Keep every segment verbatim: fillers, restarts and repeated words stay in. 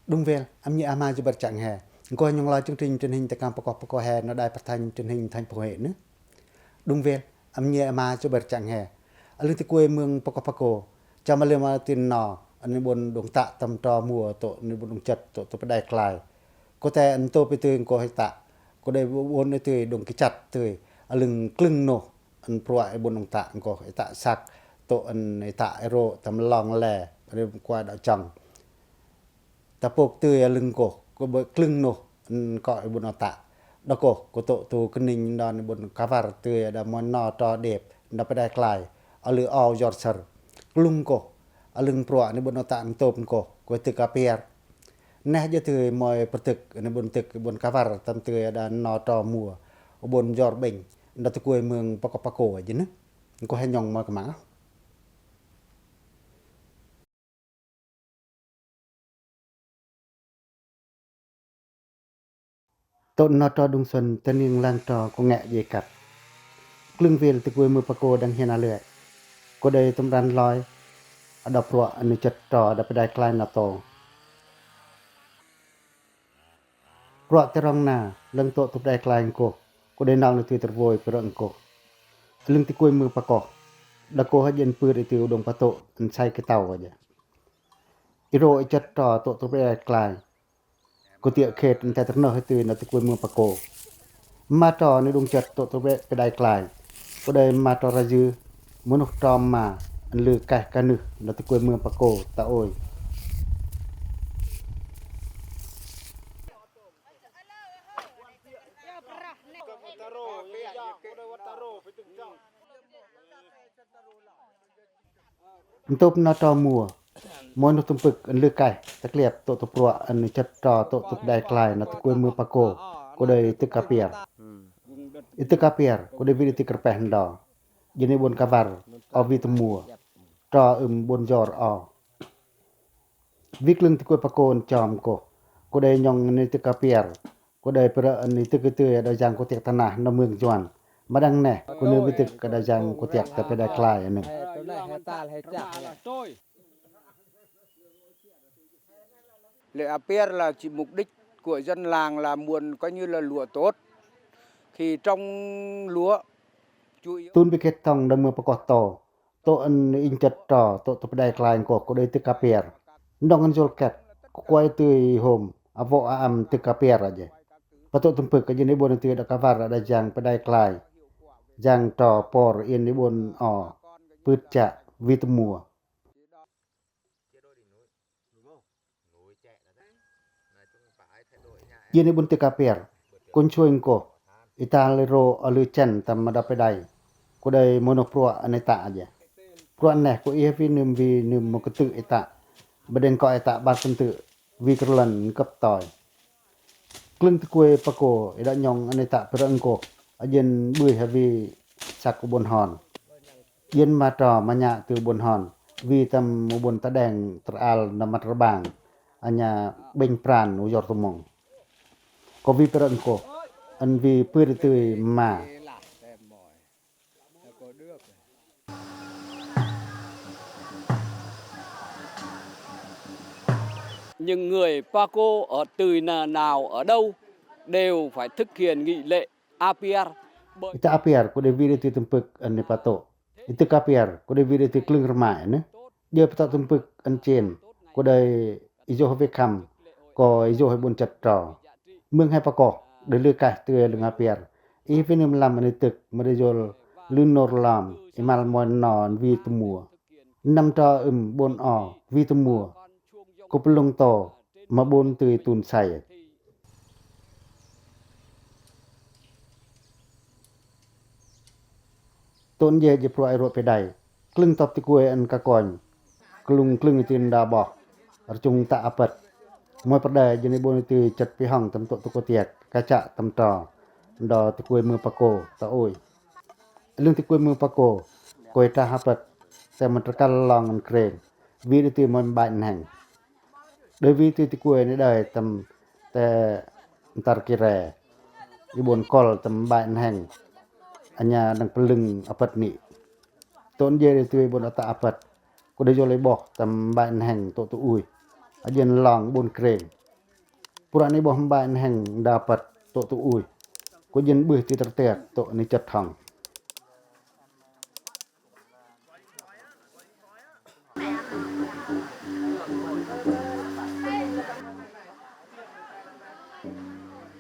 Đúng wel, a mnga a ma Jubert Chang He. Ngkoh he nhŏng loi chương trình truyền hình Tacang Pakoh Pakoh He, nau đài phát thanh truyền hình thành phố Huế nư. Đúng wel, a mnga a ma Jubert Chang He. A lưng ti kuê mương Pakoh Pakoh. Chăm a lưm a tin no, ăn ni bôn đung ta tâm tro mua tŏ ni bôn đung chăt tŏ tŭ pơđai klai. Kŏ te ăn tŏ pơ tui ngkoh he ta. Kŏ đei bôn ni tui đung ki chăt tui. A lưng klưng noh. Ăn pruă i bôn đung ta ngkoh i ta sak tŏ ăn i ta i ro tâm long le ri kuai đa chong. Ta pok tui a lưng koh, kŏ bơ klưng noh ăn kŏ i bôn đung ta. Đa koh, kŏ tŏ tŭ kơning đa ni bôn kavar tui đa moi no tro điep, đa pơđai klai, a lưm o jor săr. Klưng koh, a lưng pruă ni bôn đung ta ngtop koh, kŏ tŭk apiar. Neh ja tui moi pơtŭk, ni bôn tŭk, bôn kavar, tâm tui đa no tro mua, bôn jor bêng, đa tŭ kuê mương Pakoh Pakoh ja nư. Ngkoh he nhŏng moi kơmang. Tŏ no tro đung xuân, tơ ning lang tro kŏ ngă ji kăt. Klưng wel tŭ kuê mương Pakoh đang hiên a lưi. Kŏ đei tâm ran loi, a đa pruă, a ni chăt tro, a đa pơđai klai na tŏ. Pruă tơ rong na, lăng tŏ tŭ pơđai klai ngkoh, kŏ đei nong ni tui tơrvoi pơrơ̆ ngkoh. Lưng tŭ kuê mương Pakoh, đa koh ha jên pơr i tui u đung patŏ, ăn sai kơ tao ha jên. I ro i chăt tro tŏ tŭ pơđai klai. Kŏ tiă khet ăn te tơrnơh i tui na tŭ kuê mương Pakoh. Ma tro ni đung chăt tŏ tŭ pơđai klai. Kŏ đei ma tro ra jư, mơnuh tro ma, ăn lư kaih kanưh, na tŭ kuê mương Pakoh, ta ôi. Ntŭp na tro mua. Moi nuh tŭm pơk ăn lư kaih, ta kliăp tŏ tŭ pruă ăn i chăt tro tŏ tŭ pơđai klai na tŭ kuê mương Pakoh, kŏ đei i tŭk apiar. I tŭk apiar, kŏ đei wit i tŭk rpeh ndo. Jên i bôn kavar, o wi tơmua. Tro ưm bôn jor o. Wi klâng tŭ kuê Pakoh ăn chom koh. Kŏ đei nhŏng ăn i tŭk apiar. Kŏ đei pơrơ̆ ăn i tŭk i tui a đa jang kŏ tiăk tơnah na mương Juan. Ma đăng neh, kŏ nư wi tŭk a đa jang kŏ tiăk ta pơđai klai a nư. Lễ apiar là chỉ mục đích của dân làng là muốn coi như là lúa tốt. Khi trồng lúa, chủ yếu Tun bi khet tong đa mưa Pakoh to. Tŏ ăn i chăt tro, tŏ tŭ pơđai klai ngkoh, kŏ đei tŭk apiar. Ndong ăn jol ket, kŏ kuai tui hôm, a wŏ a am tŭk apiar a jê. Patŏ tŭm pơk a jê ni bôn tui đa kavar a đa jang pơđai klai. Jang tro por i ni bôn o, pưt chă, wi tơmua. Jên i bôn tŭk apiar, kŭn chuê ngkoh, i ta lơ ro a lư chen tâm a đa pơđai, kŏ đei mơnuh pruă ăn i ta a jê. Pruă neh kŏ i hơ wi nưm wi nưm mâu kơtư̆ i ta, bơdeng kŏ i ta bar kơntư̆, wi kơlăn nkăp toi. Klâng tŭ kuê Pakoh, i đa nhŏng ăn i ta pơrơ̆ ngkoh, a jên bưi ha wi sak u bôn hon. Jên ma tro ma nhă tui u bôn hon, wi tâm u bôn ta đeng tơral na măt rbang, a nhă bênh pran u jor tơmong. Kŏ wi pơrơ̆ ngkoh, ăn wi pưr tui ma. Những người Paco ở từ n-, nào ở đâu đều phải thực hiện nghi lễ apiar. Ita apiar, kŏ đei wit i tui tŭm pơk ăn i patŏ. I tŭk apiar, kŏ đei wit i tui klâng rmai a nư. Jơ patŏ tŭm pơk ăn chen, kŏ đei i jôh wi khăm, kŏ i jôh i bôn chăt tro. Mưng he Pakoh, đei lư kaih tui lưng apiar. I wi nưm lam ăn i tŭk, ma đei jol lư nor lam, i mal moi no ăn wi tơmua. Năm tro ưm bôn o, wi tơmua. Kŏ pơlŭng to, ma bôn tui tun sai. Tŭn jê jê pruă i ruă pơđai. Klâng tŏp tŭ kuê ăn ka kônh. Klŭng klâng i tŭn đa boh. Rchŭng ta apăt. Moi pơđai jên i bôn i tui chăt pihong tâm tŏ tŭ kŏ tiăk. Ka chă tâm tro. Ndo tŭ kuê mưa Pakoh. Ta ôi. Lưng tŭ kuê mưa Pakoh. Kôi ta apăt. Te mă trăkăl long ăn krên. Wi đei tui moi mbai nheng. Đei wi tui tŭ kuê ni đei tâm te ntar kire. I bôn kol tâm mbai nheng. A nhă đang pơlưng apăt ni. Tŭn jê đei tui bôn ata apăt. Kŏ đei jol i boh tâm mbai nheng tŏ tŭ ui. a jên long ƀon kreng. Pura ni ƀuh mbai nheng nda păt tŏ tui ui. Ko jên ƀưh ti tơrtiak tŏ ni chăt hŏng.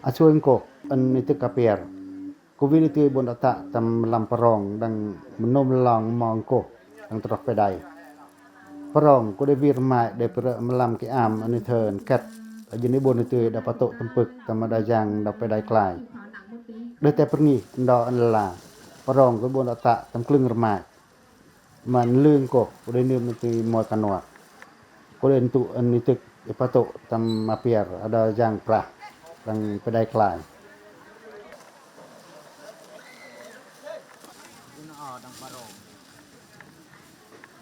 A soi ngkoh ân ni tưk apiar. Ko wi ni tui ƀon đa tă tâm mlam parong đang mnom long mo ngkoh đang tơdroh pê đai. Parong ko đei wi rmai đei pơrơ̆ mlam ki am ân ni thơ ân kăt. A jên i ƀon ni tui đa patŭ tâm pơk tâm mđai jang đa pê đai klai. Đei te pơrngih ndo ân la. Parong ko ƀon đa tă tâm klâng rmai. Ma ân lưng ko, ko đei nơm ân tui moi kanoa. Ko đei ntŭ ân ni tưk i patŭ tâm apiar, a đa jang prah, đang pê đai klai.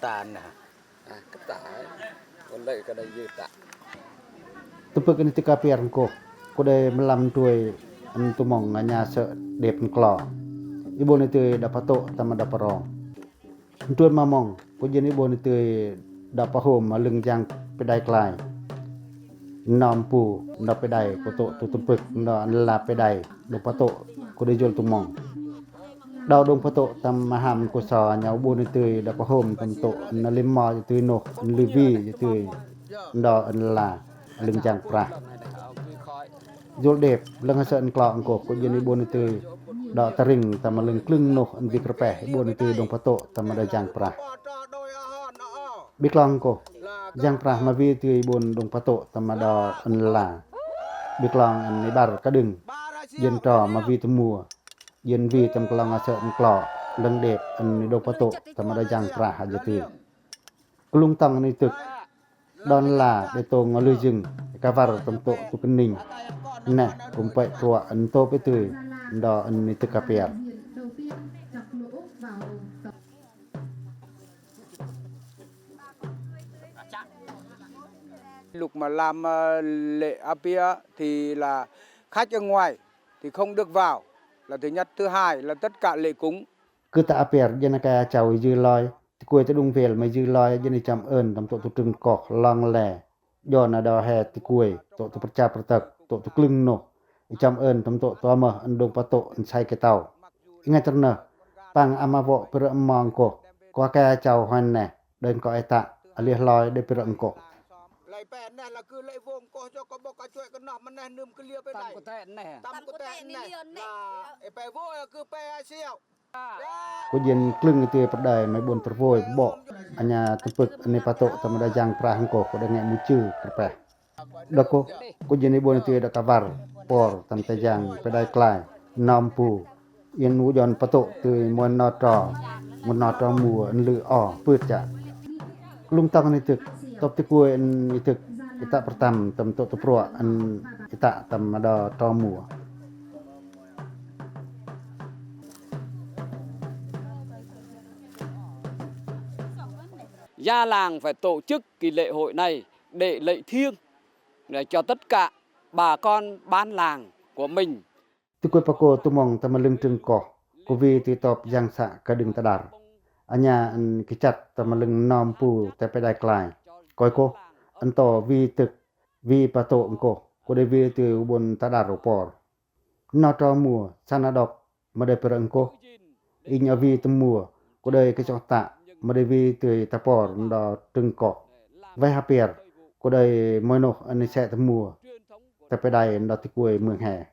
Tan ha. Tơpơk ân ni tưk apiar ngkoh, ko đei mlam ntui ân tumong a nya sơ̆ đep nklo. I ƀon ni tui đa patŭ tâm đa parong. Ntuan ma mong, ko jên i ƀon ni tui đa pahôm a lưng jang pê đai klai. Nnom pu, ndo pê đai, ko tŭ tu tơpơk, ndo ân la pê đai, đong patŭ, ko đei jol tumong. Đao đong patŭ tâm maham ko so a nya ƀon ni tui đa pahôm tâm tŭ ân limo i tui noh, ân lơ wi i tui, ndo ân la, a lưng jang prah. Jol đep, lăng a sơ̆ nklo ngkoh, ko jên i ƀon ni tui đa tơring tâm a lưng klâng noh ân wi kơrpeh, i ƀon ni tui đong patŭ tâm a đa jang prah. Ƀiklong ngkoh, jang prah ma wi tui i ƀon đong patŭ tâm a đa ân la. Ƀiklong ân ni ƀar kađưng, jên tro ma wi tơmua, jên wi tâm klong a sơ̆ nklo, lăng đep ân ni đong patŭ tâm a đa jang prah a jên tui. Klung tong ân ni tưk, đon la đe tông a lư jưng, kavar tâm tŭ tu kĭn ning. Neh, kum păi trua ân tôp i tui, ndo ân ni tưk apiar. Lúc mà làm, ờ, lễ ăp ia thì là khách ở ngoài thì không được vào, là thứ nhất. Thứ hai là tất cả lễ cúng. Kơ ta apiar, jên a kai achau i jư loi, tikuai tơđung wel ma i jư loi, jên i chăm ơn tâm tŭ tu trưng koh, long le. Jon a đa he tikuai, tŭ tu pơrcha pơrtăk, tŭ tu klâng noh. I chăm ơn tâm tŭ tu amơh, ân đong patŭ, ân sai kê tâu. I ngai tơr nơh, păng ama wŏ pơrơ̆ mong koh, ko a kai achau hoan neh, đơng ko e tă, a liah loi đe pơrơ̆ ngkoh. Ko jên klâng i tui pơđai ma i ƀon pơrwoi ƀô̆. A nya tơpơk ân ni patŭ tâm a đa jang prah ngkoh ko đe ngă muchư kơrpeh. Đa koh, ko jên i ƀon i tui đa kavar, por, tâm te jang, pê đai klai, nnom pu. Ân u jon patŭ tui moi no tro, moi no tro mua, ân lư o, pưt chă. Klung tong ân ni tưk, tôp tikuai ân ni tưk, i tă pơrtam, tâm tŭ tu pruă, ân i tă tâm a đa tro mua. Già làng phải tổ chức kỳ lễ hội này để lễ thiêng, để cho tất cả bà con bản làng của mình. Tikuai pa ko tumong tâm a lưng trưng koh, ko wi tui tôp jang să kađưng tơđar. A nya ân kĭ chăt tâm a lưng nnom pu te pê đai klai. Koi koh, ân to wi tưk, wi patŭ ngkoh, ko đei wi tui u ƀon tơđar u por. No tro mua, sa na đŏk, ma đei pơrơ̆ ngkoh. Inh a wi tơmua, ko đei kê chong tă, ma đei wi tui ta por, ndo trưng koh. Wai ha piar, ko đei moi noh ân ni se tơmua. Ta pê đai ndo tikuai mưng he.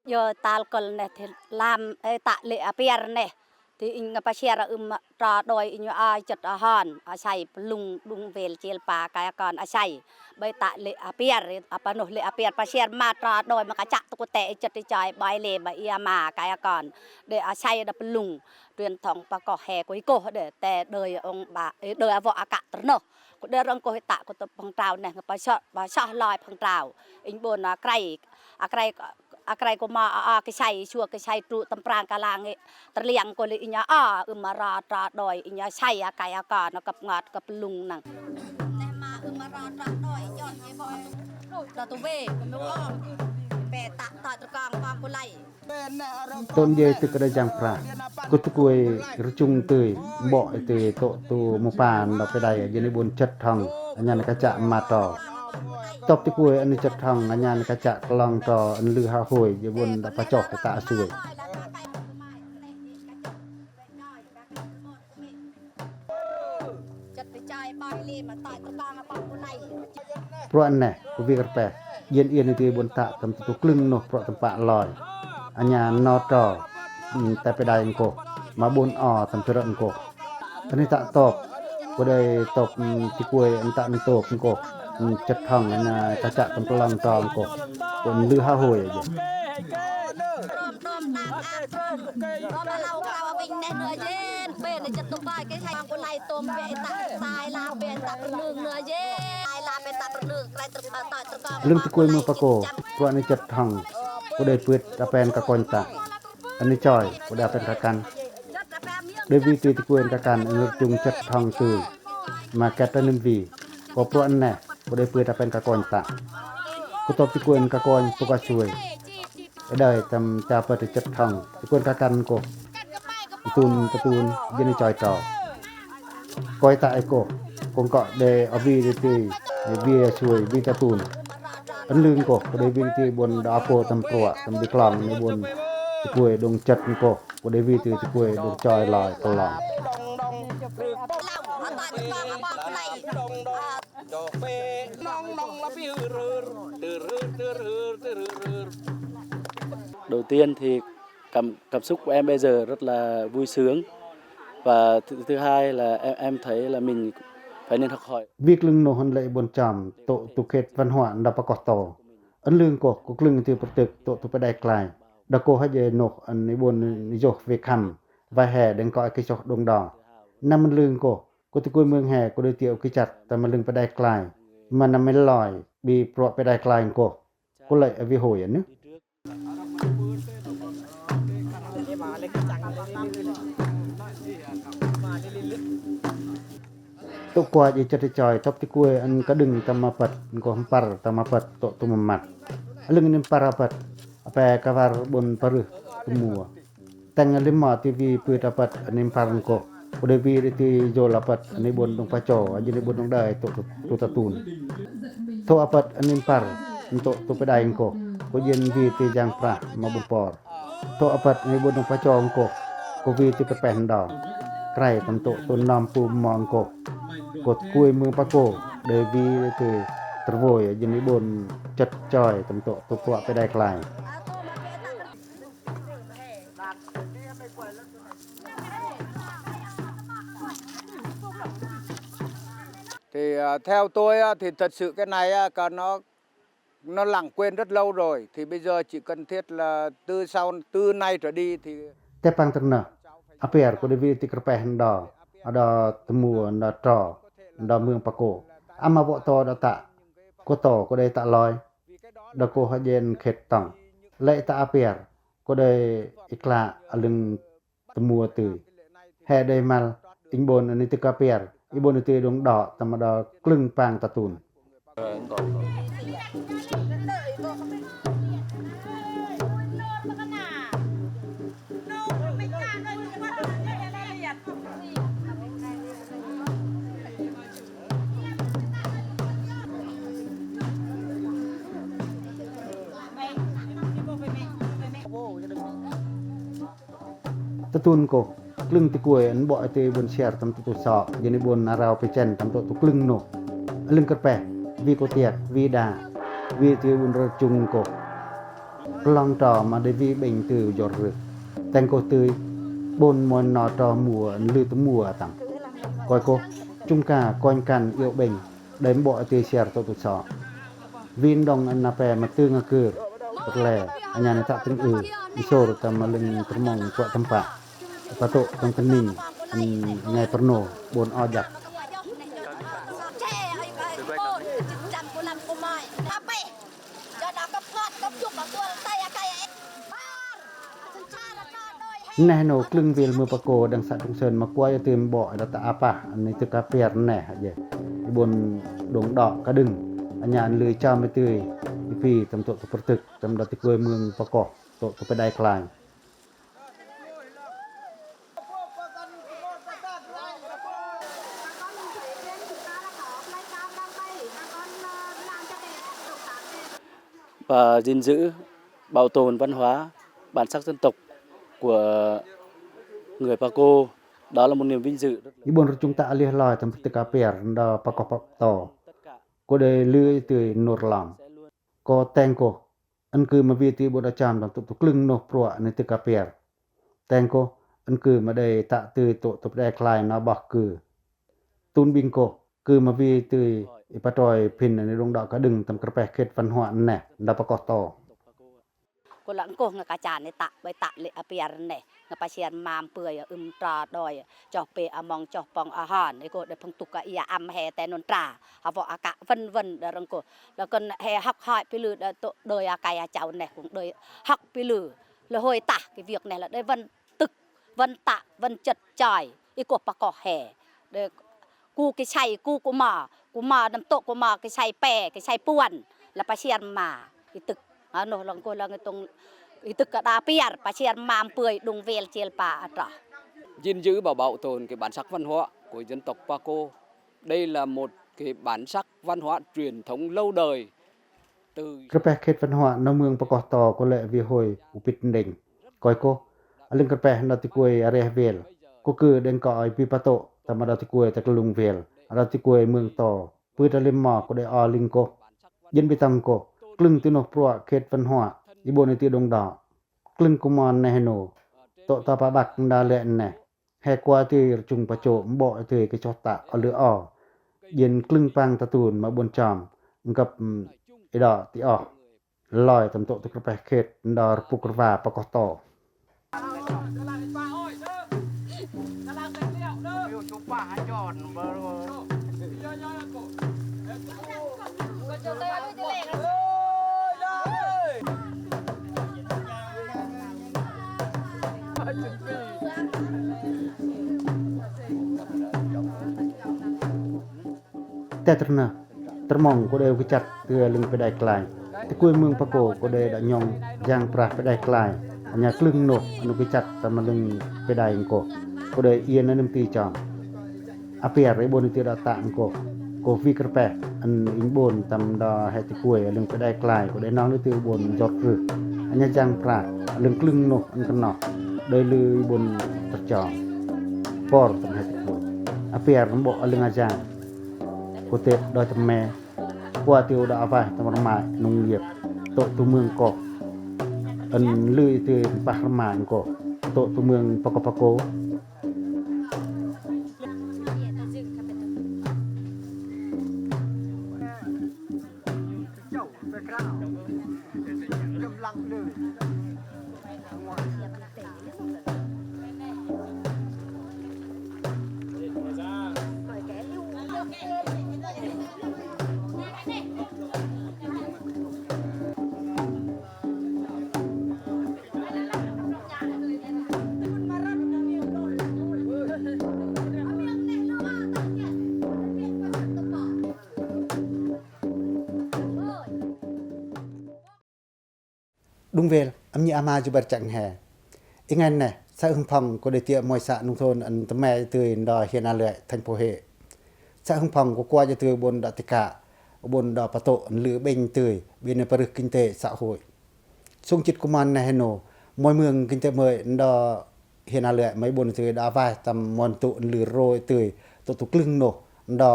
Yo tal kol neh thi lam, ê, tă lễ a piar neh. Thi inh ngă pasiar ưm tro đôi inh a chăt a hon, a sai pơlung đung wel chel pa kai a kon a sai. Ƀơi tă lễ a piar, a panoh lễ a piar pasiar ma tro đôi ma kachă tu kute i chăt i choi ƀai le ƀa ia ma kai a kon. Đe a sai đa pơlung, truyền thống pa koh he ko i koh đe te đôi ong ba, ê, đôi a wŏ a kă tơrnoh. Ko đe rong koh i tă ko tơ phong trào neh ngă pa soh, pa soh loi phong trào. Inh ƀon a krai, a krai, a krai ko ma a, a, kê sai, sua kê sai tru tâm prang kalang i. Tơrliang ko le inh a, a, ưm a ro tro đôi inh a sai a kai a kon a kăp ngot kăp lung nang. Neh ma ưm a ro tro đôi jon ke bo. Tro tu we, ko me o. Pe tă tă tơkong kong ko lai. Tôm jei tưk a đa jang prah. Kơ tŭ kuai rơchung tui, ƀô̆ tui tŏ tu mŭ pan đa pê đai, jên i ƀon chăt hŏng, a nhan kachă ma tro. Tôp ti kuei ân chât hŏng a nhan kachă klong tro ân lư ha hôi, je bun đa pachoh ta a sui. Pruă neh, ko wi kърpe, yin yin ti bun ta tâm tu klâng noh pruă tâm pă loi. A nhan no tro, mm, ta pă dai ngkoh, ma bun o tâm pă rơ̆ ngkoh. Ân ta tôp, ko đei tôp, mm, ti kuei ân ta ân tôp ngkoh, mm, chât hŏng a nhan kachă tâm klong tro ngkoh, ko ân lư ha hôi aja. Lưng ti kuei mơng Pako, pruă ni chât hŏng, ko đei pưt a pen kakonh ta. Ân choi, ko đei a pen kakan. Đei wi ti ti kuei kakan, ân rơchung chât hŏng tui. Ma ket ta nim wi, ko pruă neh, ko đei pưt a pen kakonh ta. Ko tôp ti kuei kakonh, pŭk a sui. Ê đei, tâm ta pơt chât hŏng ti kuei kakan ngkoh. Tun, ta tun, jin i choi tro. Koi ta ê koh, ko ngkoh đei a wi ti, wi a sui, wi ta tun. Ân lưng koh, ko đei wi ti bun đa apo tâm pruă, tâm bi klong, ni bun ti kuei đung chât ngkoh, ko đei wi ti ti kuei đung choi lai, klong. Đầu tiên thì cảm, cảm xúc của em bây giờ rất là vui sướng. Và thứ, thứ hai là em, em thấy là mình phải nên học hỏi. Wi klâng noh ân lĕ i bun cham, tŏ tu khet văn hoă nda Pako to. Ân lưng koh, ko klâng ti pơtŭk, tŏ tu pă dai klai. Đa koh ha je noh, ân i bun i joh wi khăm, wai he, đeng koh a ki soh đung đo. Năm ân lưng koh, ko ti kuei mơng he, ko đei tiŏ ki chăt, ta ma lưng pă dai klai. Ma năm ân loi, bi pruă pă dai klai ngkoh. Ko lĕ a wi hôi a nư. Tŏ kua ji chât i choi, tôp ti kuei ân kađưng tâm apăt, ngkoh mpăr tâm apăt, tŏ tu mămăt. A lưng ni mpăr apăt, a pe kavar bun parưh, tŭ mua. Teng a lima ti wi pưt apăt, ân mpăr ngkoh. Ko đei wi ti jol apăt, ân bun đung pacho, a jin bun đung đai, tŏ, tŏ, tŏ ta tun. Tŏ apăt ân mpăr, tŏ, tŏ pă dai ngkoh. Ko jin wi ti jang prah ma bun por. Tŏ apăt ân bun đung pacho ngkoh. Ko wi ti kơpeh ndo. Krai tâm tŏ, tŏ nơm pu mo ngkoh. Ko ti kuei mơng Pako. Đei wi ti tơrvoi, a jin bun chât choi, tâm tŏ, tŏ pruă pă dai klai. Thì, à, theo tôi á, thì thật sự cái này á, cả nó, nó lãng quên rất lâu rồi. Thì bây giờ chỉ cần thiết là từ sau, từ nay trở đi thì... Tepang târnah, apiar ko đei wi ti kơpeh ndo, ndo tŭ mua, ndo tro, ndo mơng Pako. Ama wŏ to ndo ta, ko to ko đei ta loi, ndo ko ha jen khet tong. Lĕ ta apiar, ko đei i kla a lưng tŭ mua tui. He đei mal, inh bôn ân tŭ ka apiar, inh bôn tui đung đŏ, tâm đŏ klâng pang ta tun. Ta tun ko, klâng tikuei, ân bok tui bôn siar tâm tŭ tŭ sọ, jêni bôn arau pï chen tâm tŭ tŭ klâng noh. Ân lưng kơpeh, wi ko tiak, wi đa, wi tui bôn rơchung ko. Klong tro ma đei wi beng tui jor rơh. Teng ko tui, bôn mon no tro mua, ân lư tŭ mua tang. Koi ko, chung ka, konh kan, iâu beng. Đei bok tui siar tŭ tŭ sọ. Wi ndong ân ape ma tưng a kơr. Bâk le, a nhan ta tưng ư. I sor tâm a lưng tơrmong kuă tơmpă. Patŭ tâm tơning. Ân ngai pơrno. Bôn ojak. Neh no klâng wil mơ pako đang sa tung sên ma kuai tui bok rata apah, ân tŭ ka apiar neh aje. I bôn đong đok ka đưng, a nhan lư cham tui, i pi tâm tŭ tŭ pơrtŭk, tâm đa tikuei mơng pako, tŭ tŭ pơdai klai. Và gìn giữ, bảo tồn văn hóa, bản sắc dân tộc của người Paco, đó là một niềm vinh dự. I bôn rjung tah alih loi tâm tâk apiar nda Pakoh Pto. Ko đei lư i tui nurlong. Ko teng ko, ăn kư ma vin tui bôn đa cham tâm tâk tu klâng noh prua ni tâk apiar. Teng ko, ăn kư ma đei tah tui tâk tu pdei klai na bơh kư. Tun bing ko, kư ma vin tui i patroi phin ni đung đa ka đưng tâm kyrpeh khet văn hóa neh, nda Pakoh Pto. Ko lăng ko ngă ka chan i tah, bai tah lĕ apiar neh, ngă pasiar ma mpui, ưm tra đoi, choh pe among, choh pong ahan, i ko đe phung tŭk ka ia am he te nun tra, hao vă aka vân vân đa răng ko, lăng ko he hŏk hoi pi lư đa tŭk đôi akai achau neh, kung đôi hŏk pi lư, lĕ hôi tah, ki việc neh lĕ đôi vân tŭk, vân tah, vân chăt choi, i ko Pakoh he. Đe, ku ki sai, ku ku ma, ku ma năm tŭk ku ma ki sai pe, ki sai puăn, lĕ pasiar ma, i tâk. Ano lăng ko lăng i tông, i tâk ka đa apiar, pasiar ma mpui đung vel chel pa atrah. Gìn giữ và bảo tồn cái bản sắc văn hóa của dân tộc Paco. Đây là một cái bản sắc văn hóa truyền thống lâu đời. Kyrpeh khet văn hóa na mương Pakoh Pto ko lĕ vin hôi u pit ndeng. Koi ko, a lưng kyrpeh na tikuai areh vel. Ko kư đeng ko oi pi patô, tâm a đa tikuai ta klung vel, a đa tikuai mương to. Pui ta lim mo ko đe o lưng ko. Jin bi tông ko, klâng tui noh prua khet văn hóa, i bôn i tui đung đo. Klâng ko mo neh no. Tôk ta pa băk nda lĕ neh. He kua tui rchung pa chô mbo tui ki chota o lư o. Yen klâng pang ta tun ma bôn chom. Ngăp, mm, i đo ti o. Loi tâm tôk tu kyrpeh khet nda rpuk rva Pakoh Pto. Te tât na, tât mong ko đe u kĭ chăt tơ a lưng pơđai klai. Tikuai mương Paco ko đe đă nhông jang prah pơđai klai. Anya klâng noh anu kĭ chăt tâm a lưng pơđai ngko. Ko đe iên a nâm ti chong. Apiar i bôn i tui đă tăk ngko. Ko vin kyrpeh, ăn inh bôn tâm đa he tikuai a lưng pơđai klai, ko đe nong i tui bôn jot rưh. Anya jang prah, a lưng klâng noh ăn kơnoh. Đôi lư i bôn tât chong. Por tâm he tikuai. Apiar mbo a lưng a jang. Ko tep đoi tâm me. Kua tui đă avaih tâm rmai nông nghiệp. Tôk tu mương ko. Ăn lư i tui pah rmai ngko. Tôk tu mương Paco Paco. Đung vel, ăm nhia ama ju bar chăng he. I ngai neh, sa Hưng Phong ko đe tiă moi sa nông thôn ăn tơm me tui nda Hiên A Lưới, thành phố Huế. Sa Hưng Phong ko kua ja tui bôn đa tĭ ka, bôn đa patô ăn lư bêng tui, bêng na parưh kinh tế xã hội. Sông chit kuman neh no, moi mương kinh tế mới nda Hiên A Lưới, moi bôn tui đa avaih tâm mon tŭ ăn lư roi tui, tôk tu klâng noh, nda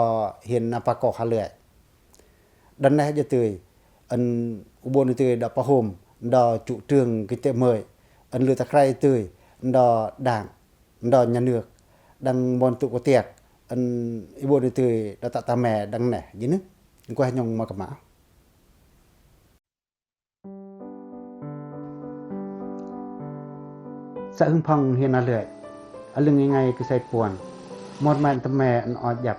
Hiên Napa Koh A Lưới. Đăng neh ja tui, ăn u bôn tui đa pahôm, nda chủ trương kinh tế mới, ăn lư ta krai tui, nda đảng, nda nhà nước, đăng mon tŭ ko tiak, ăn i bôn tui đa ta ta me đăng neh, jêng nư, nkueh nhông ma kama. Sa Hưng Phong Hiên A Lưới, a lưng i ngai kơ sai puăn, mor mai tơm me ăn o jăp.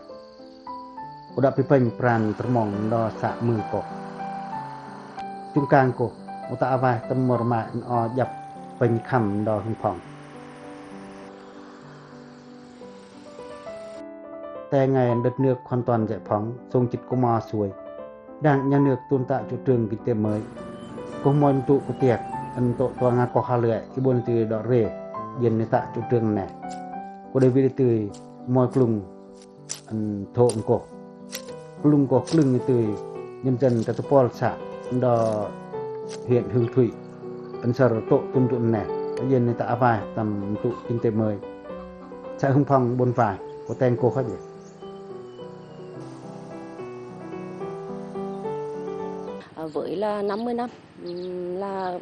Ko đa pipêng pran tơm mong nda sa mưng ko. Chung kang ko, ko ta avaih tơm mor mai ăn o jăp pêng khăm nda Hưng Phong. Te ngai đất nước hoàn toàn giải phóng, sông chit kuman suai. Đảng nhà nước tun ta chủ trương kinh tế mới. Ko moi tŭ ko tiak, ăn tôk tuang a Koh A Lưới, i bôn tui đa re, jêng nê ta chủ trương nê. Ko đe vin tui moi klung, ăn thô ngko. Klung ko klung tui, nhân dân ta tơpol sa, nda Huyện Hương Thủy, ansar tŭ tŭm tŭ neh, a jên ni ta a vai tâm tŭ kinh tế mới. Xã Hưng Phong, Buôn Vai, của tên cô hết vậy. À, với là năm mươi năm, ừm, là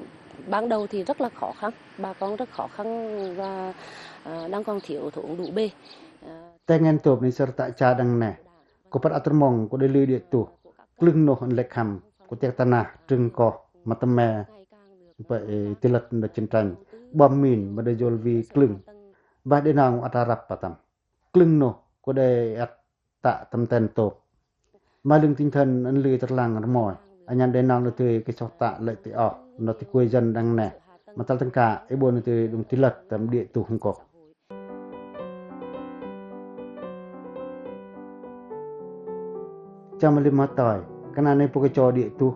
ban đầu thì rất là khó khăn, bà con rất khó khăn và, à, đang còn thiếu thốn đủ bề. À, Teng en tôp ni sar ta cha đăng neh. Ko păt atrmong ko đei lui đia tuh. Klưng noh en lek khăm. Ko tiak tanah, trưng koh, ma tăm me. Pă, ê, ti lăt nda chân trăn. Bom min, ma đei jol vi klưng. Bah đe nong ata răp pa tăm. Klưng noh, ko đei ăt ta tâm ten tôp. Ma lưng tinh thần en lui tơrlang rmoi. Anhan đe nong đe tui kê soh ta lek ti oh. Nda ti kuê dân đăng neh. Ma tal tâng ka, ê bôn đe tui đung ti lăt tâm đia tuh hăng koh. Chăm ma lim ma toi, kơna nê pô kê cho đia tuh,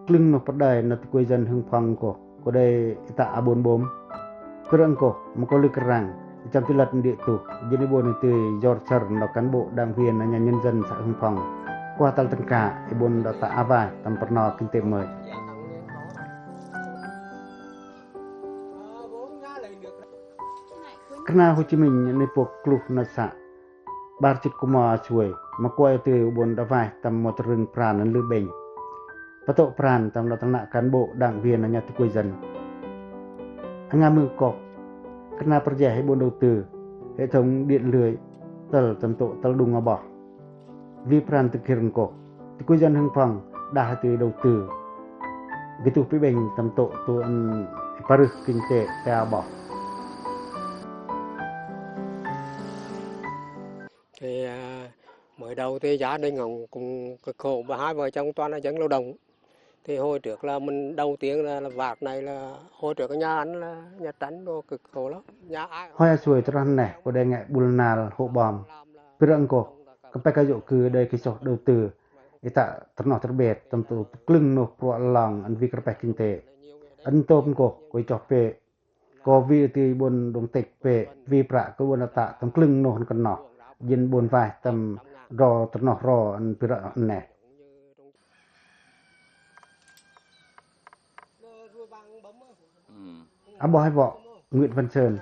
klưng noh pơdai nda ti kuê dân Hưng Phong koh, ko đei ita a bôn bôm. Pơrơ̆ng koh, ma ko lư kơrang, i chăm ti lăt đia tuh, jên i bôn i tui jor sar nda cán bộ đảng viên anhan nhân dân xã Hưng Phong. Qua tal tâng ka, i bôn đa ta a vai, tâm pơrno kinh tế mới. Kơna Hồ Chí Minh ni pô kluh na sa. Bar chit kuma suai, ma kuai tui u bôn đa vai tâm mot rưng pran en lư bênh. Pătô pran tâm đa tâng nă cán bộ đảng viên anhan ti kuê dân. Anga mưng koh, kơna pơrjeh i bôn đầu tư, hệ thống điện lưới, tâl tâm tôk tâl đung a boh. Vi pran tơ kĭr ngkoh. Ti kuê dân Hưng Phong, đah tui đầu tư. Gĭt tuh pi bênh tâm tôk tui en parưh kinh tế ta a boh. Thì, à, mới đầu thì gia đình cũng, cũng cực khổ, và hai vợ chồng toàn là dân lao động. Thì hồi trước là mình đầu tiên là, là vạt này là hồi trước cái nhà anh là nhà tránh đồ cực khổ lắm. Nhà ai Hoi a suai tơrah neh, ko đei ngeh bul nal hô bom. Pira ngkoh, kơpek a yô̆ kư đei kê soh đầu tư. Ita tơrnoh tơrbet, tâm tôk klưng noh pruă lon, en vi kơpek kinh tế. En tôm ngkoh, ko i choh pê. Ko vi ti bôn đung têk pê, vi pră ko bôn ata tâm klưng noh kơnoh. Jên bôn vai tâm ro tơrnoh ro en pira neh. A boh i vŏ, Nguyễn Văn Sơn.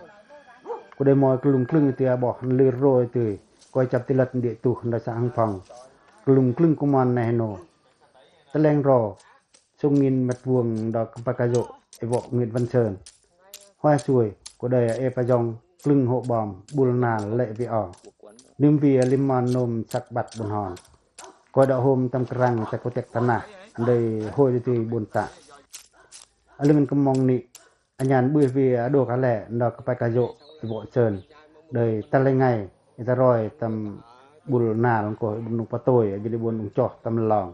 Ko đei moi klung klưng ti a boh, en lư ro ti, ko i chăm ti lăt đia tuh, nda xã Hưng Phong. Klung klưng ko mon neh noh. Tơleng ro, sông nghìn mét vuông đa kơpek a yô̆, i vŏ Nguyễn Văn Sơn. Hoi a suai, ko đei a ê pa yong, klưng hô bom, bul nal lĕ vi o. Nim vi a lim mon nôm săk băt bôn hon. Ko đa hôm tâm krang ta ko tiak tanah, đei hôi đe tui bôn ta. A lưng kơmong ni, anhan bưh vi a đô ka lĕ, đa kơpek a yô̆, i vŏ Sơn. Đei tăl i ngai, ita roi tâm bul nal ngkoh i bôn đung patoi, jên i bôn đung choh tâm lon.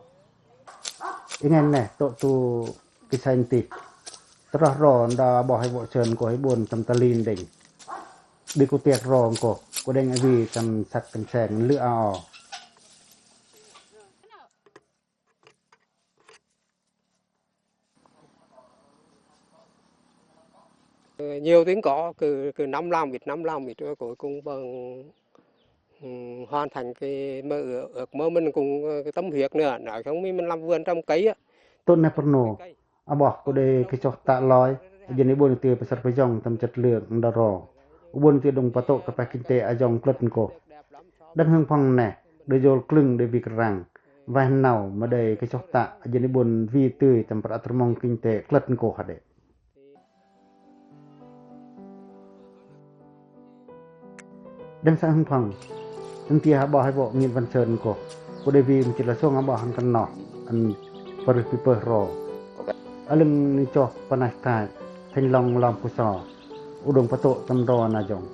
I ngen neh, tôk tu kisah nti. Tơrah ro nda boh i vŏ Sơn ngkoh i bôn tâm tali ndeng. Bi ko tiak ro ngkoh, ko đeng a vi tâm săk kơnseng lư a o. Nhiều tiếng có, cứ, cứ năm làm ít, năm làm ít, rồi cuối cùng vẫn, ừ, hoàn thành cái mơ ước, ước mơ mình cũng, ờ, cái tâm huyết nữa. Nói chung mình, mình làm vườn trồng cây á. Tôk neh pơrno, a boh ko đei kê soh ta loi, jên i bôn ti pơsăr pơyong tâm chất lượng nda ro. U bôn ti đung patô kơpek kinh tế a yong klơt ngkoh. Đăng Hưng Phong neh, đei yol klưng đei vi kơrang. Vai nau ma đei kê soh ta, jên i bôn vi tui tâm prat rmong kinh tế klơt ngkoh hă đê. Đăng xã Hưng Phong, nti a boh i vŏ Nguyễn Văn Sơn ngkoh, ko đei vi mchit la sông a boh hăn kơnoh, ăn parưh pi pơh ro. A lưng ni choh panah tai, thanh long lom kuso. U đung patô tâm ro na yong.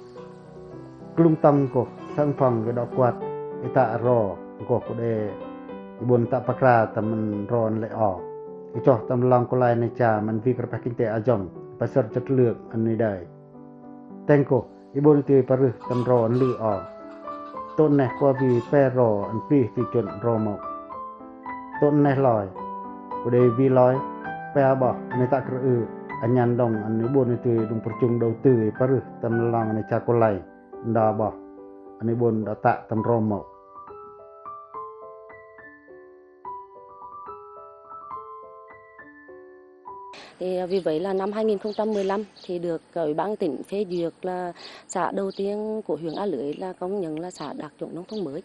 Klung tong ngkoh, xã Hưng Phong kê đŏ kuăt, ita ro, ngkoh ko đei, i bôn ta pakra tâm ro lĕ o. I choh tâm lon kulai ni cha, măn vi kơpek kinh tế a yong, pơsăr chất lượng ăn ni đei. Teng ngkoh, i bôn ti parưh tâm ro lư o. Tôk neh ko vi pe ro ăn pih ti chun ro mâu. Tôk neh loi, ko đei vi loi, pe a boh, ni ta krư, anhan đong, ani bôn ti đung pơchung đầu tư, parưh tâm lon ni cha kulai, nda boh, ani bôn đa ta tâm ro mâu. Thì, à, vì vậy là năm hai nghìn không trăm mười lăm thì được, ờ, Ủy ban tỉnh phê duyệt là xã đầu tiên của huyện A Lưới là công nhận là xã đạt chuẩn nông thôn mới.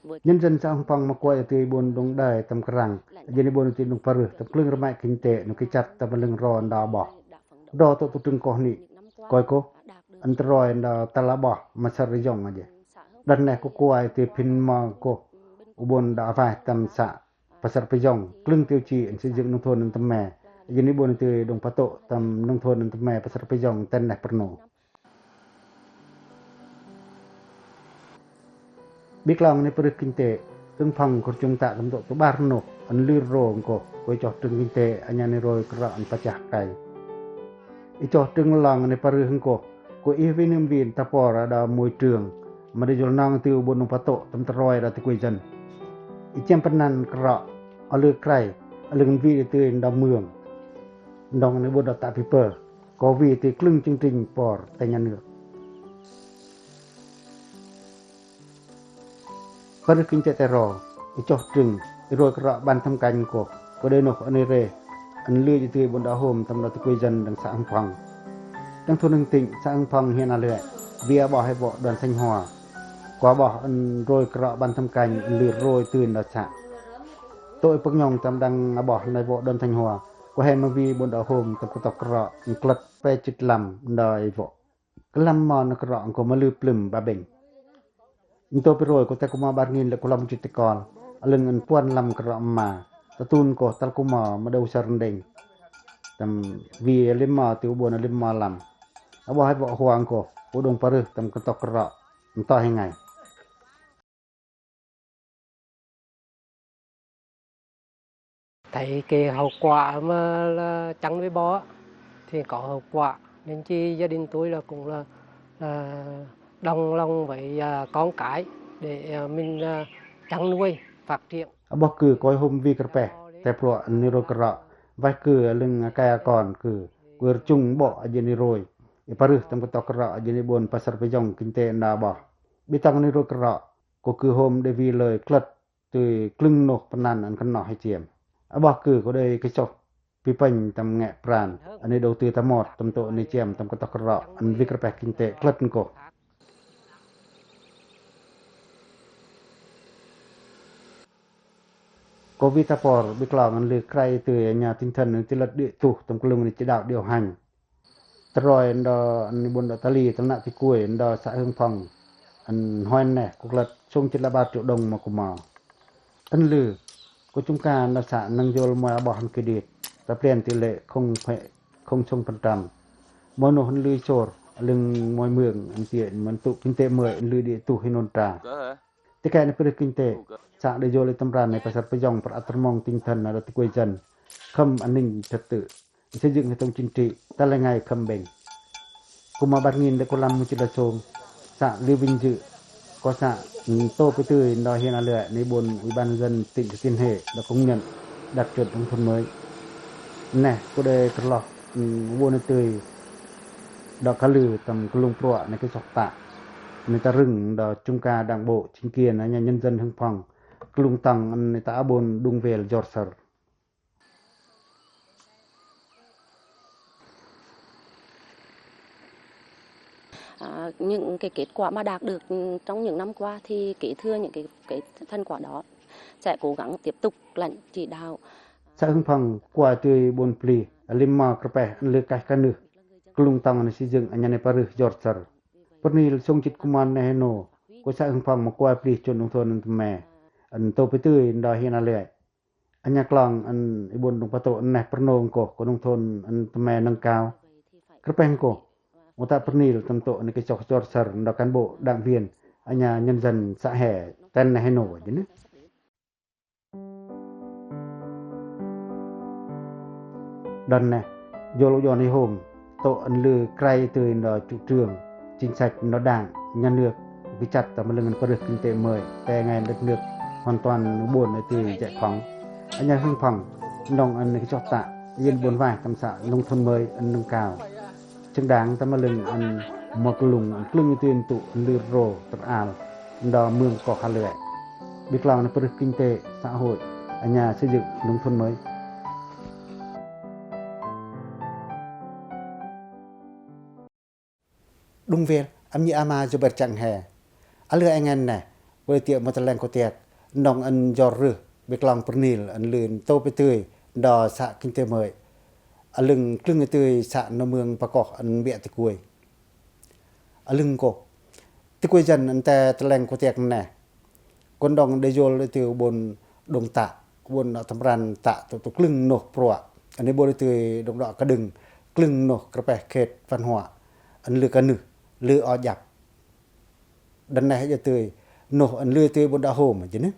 Với nhân dân xã Hưng Phong ma koi tui bôn đung đai tâm krang, jêng ni bôn tui đung parưh tâm klâng rmai kinh tế, nung kichat tâm lưng ro nda boh. Ro tŏ tu trưng koh ni, koi koh, ăn troi nda tala boh, ma sar ri yong aja. Đon neh koi tui phin ma koh, u bôn đa vai tâm xã Pasar Pejong, klâng tiêu chí ăn xây dựng nông thôn ăn tăm me. Jêng ni bôn tui đung patô tâm nông thôn ăn tăm me Pasar Pejong ten neh pernô. Bi klong ni parưh kinh tế, Hưng Phong kơr chung ta tâm tŏ tu bar noh, ăn lưr ro ngkoh, koi choh trưng kinh tế, anha ni roi kră ăn pachah kai. I choh trưng lăng ni parưh ngkoh, koi ih vin ym vin ta por ada môi trường, ma đe jol nang tui bôn đung patô tâm troi ada tui koi dân. I chiăm pơnăn kră, a lưr krai, a lưr ngăn vin tui nda mương. Ndong ni bôn đa ta pi pơ, koi vin tui klâng chương trình por tơ nhà nước. Parưh kinh tế tơ ro, i choh trưng, i roi kră ban thăm kanh koh, koi đei noh ăn i re, ăn lưr i tui bôn đa hôm tâm đa tui koi dân đăng xã Hưng Phong. Đăng thôn Hưng Thịnh, xã Hưng Phong huyện A Lưới, vì a boh he võ đoàn Thanh Hoa. Koi a boh ăn roi kră ban thăm kanh, ăn lưr roi tui nda xã. Tui păng nhong tâm đăng a boh nai võ đoàn Thanh Hoa, koi he ma vì bôn đa hôm tâm kơtâo kră, ăn klăt pe chit lăm nda i võ. Kơlăm ma nơh kră ngkoh ma lưr plơm ba bêng. Nto pi roi koi te koi ma bar ngin lĕ koi lăm chit tơ kol. A lưng ăn puăn lăm kră ma. Tơ tun koh tal koi ma ma đu sar ndêng. Tâm vì a lim ma tui u bôn a lim ma lăm. A boh he võ huang koh. Koi đung parưh tâm kơtâo kră. Nto he ngai. Thấy cái hậu quả mà là chăn với bò thì có hậu quả, nên chi gia đình tôi là cũng là, là đồng lòng với, à, con cái để, à, mình, à, chăn nuôi phát triển. A boh kư koi hôm vi krepeh, te pruă ni roi kră, vaih kư a lưng a kai a kon kư, koi rchung bô a jêng ni roi, i parưh tâm kơtâo kră a jêng ni bôn Pasar Pejong kinh tế nda boh. Bi tâng ni roi kră, koi kư hôm đei vi lơi klăt, tui klâng noh pơnăn ăn kơnoh he chiêm. A boh kư koi đei kơsoh pi pênh tâm ngă pran, ăn i đầu tư ta mot, tâm tŏ ăn i chiêm, tâm kơtâo kră, ăn vi krepeh kinh tế klăt ngkoh. Koi vi ta por, bi klong ăn lưr krai tui, anha tinh thần, ăn tui lăt đĭ tuh, tâm klâng ni chỉ đạo điều hành. Trôi nda ni bôn đa tali, tâm nă tui koi, nda xã Hưng Phong. Ăn hoi neh, koi klăt, sông chit la ba triệu đồng ma koi ma. Ăn lưr, koi chung ca nda xã nâng jol moi a boh ăn kredit. Ta plan tỷ lệ không phẩy không không phần trăm. Moi noh ăn lưr sor, a lưng moi mương, ăn tiện, măn tŭ kinh tế mơi, ăn lưr đĭ tuh hi nôn tra. Tike ni parưh kinh tế, xã đe jol i tâm ran ni Pasar Pejong prat rmong tinh thần nda tui koi dân. Khâm an ninh trật tự. Xây dựng hệ thống chính trị, ta lĕ ngai khâm bêng. Koi ma bar ngin đe koi lăm mu chit la sông. Xã Liêu Vinh Dự, koi xã, ừm, tô pi tưi nda huyện A Lưới, ni bôn Ủy ban nhân dân tỉnh Thừa Thiên Huế đa công nhận đạt chuẩn nông thôn mới. Neh, koi đe kơrloh, ừm, bôn ni tưi đa ka lưr tâm klung pruă ni kơsoh ta. Ni ta rưng đa chung ca đảng bộ, chính quyền, anha nhân dân Hưng Phong. Klung tăng ni ta a bôn đung vel jor sar. À, những cái kết quả mà đạt được trong những năm qua thì kế thừa những cái, cái thành quả đó, sẽ cố gắng tiếp tục lãnh chỉ đạo. Xã Hưng Phong koi tui bôn pli, a lim ma krepeh, ăn lưr kaih kanưh. Klung tăng ni xây dựng, anha ni parưh jor sar. Pernil sông chit koi ma neh hêno, koi xã Hưng Phong ma koi pli chôn nông thôn ăn tăm me. Ăn tô pi tưi nda huyện A Lưới. Anha klong ăn i bôn đung patô ăn neh pernô ngkoh, koi nông thôn ăn tăm me nâng cao. Krepeh ngkoh, mâu ta pernil tâm tŏ ni kơsoh jor sar nda cán bộ, đảng viên, anha nhân dân xã he, ten neh hêno jêng ni. Đon neh, jol u jon i hôm, tŏ ăn lưr krai tưi nda chủ trương, chính sách nda đảng, nhà nước, bi chặt tâm lưng ăn parưh kinh tế mơi, te ngai đất nước hoàn toàn bôn tưi giải phóng. Anha Hưng Phong, nong ăn kơsoh ta, yên bôn vai tâm xã nông thôn mới ăn nâng cao. Xứng đáng tâm lưng ăn mât klung ăn klưng tưi tŭ ăn lưr rô tơr al nda mương koh A Lưới. Bi klong ni parưh kinh tế, xã hội, anha xây dựng nông thôn mới. Đung wel, ăp nhi ama Jober Chang he. A lư e ngen ne, bol tiê mo tơleng kutiek, nong ăn jor rưh, bi klong pơnil, ăn lư ntô pê tưi, ndo sa kinh tế mới. A lưng klưng tưi sa nô mương pakoh ăn biă tikuai. A lưng ko. Tikuai jăn ăn te tơleng kutiek ne. Kon đong đe jol tưi bôn đong ta, bôn nô tâm ran ta tơ tơ klưng noh prua. Ăn bol tưi đong đo kơđưng, klưng noh kơpeh khet văn hóa. Ăn lư kơnưh, lư o jăp. Đăng ne he jă tưi, noh ăn lư tưi bôn đa hôm, jă nư.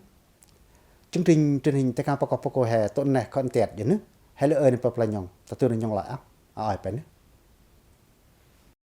Chương trình truyền hình Tê Kang Pakok Pakoi he, tŏ ne khân tiet, jă nư. He lư ơi ne pơpla nhong, ta tưn nhong lai a. A ơi pe nư.